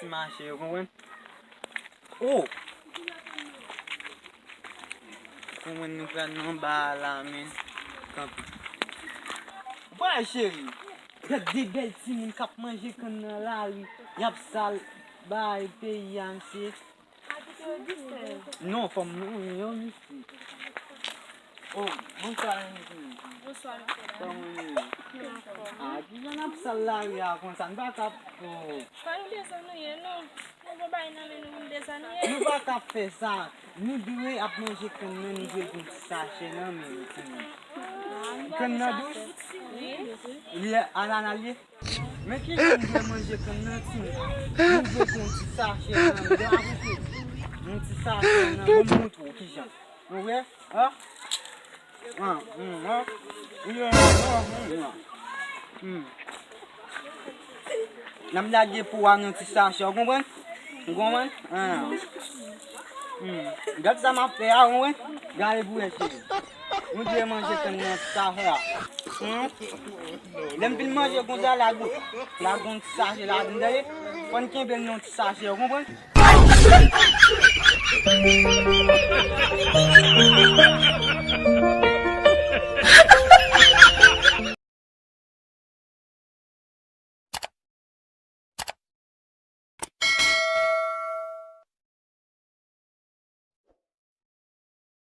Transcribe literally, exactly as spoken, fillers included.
Mache, ou konprann? Oh! Konprann, nou pral nan ba a la, men. Kanpe. Ou pa wè, cheri? Gad de bèl timoun k ap manje kann nan lari. Y ap sal bay peyi a, mesye. Non, fanm, non, yo, mesye. Oh, bonswa, mesye. Bonswa, mesye. Kòman nou ye? Nou anfòm. Ah, kijan n ap sal lari a konsa? Nou pa ka, oh. Pa nou desann nou ye, non. Nou gon bagay nan men nou pou n desann nou ye. Nou pa ka fè sa. Nou dwe ap manje kann nan, nou dwe gon ti sachè nan men nou, timoun. Kann nan dous? Wi. Li anana l ye? Men kijan nou dwe manje kann nan, timoun? Nou dwe gon ti sachè nan men nou. Yon ti sachè nan, bon, m montre w kijan. Ou wè? An? An, hmm, an. Wi, an, an, an, an. Hmm. N ap lage pou a nan ti sachè, ou konprann? Ou konprann? An. Hmm. Gad sa m ap fè a, ou konprann? Gade pou wè, cheri. Nou dwe manje kann nan ti sachè a. Hmm? Lè m fin manje konsa, lage, lage yon ti sachè ladann, tande? Fò n kenbe l nan yon ti sachè, ou konprann?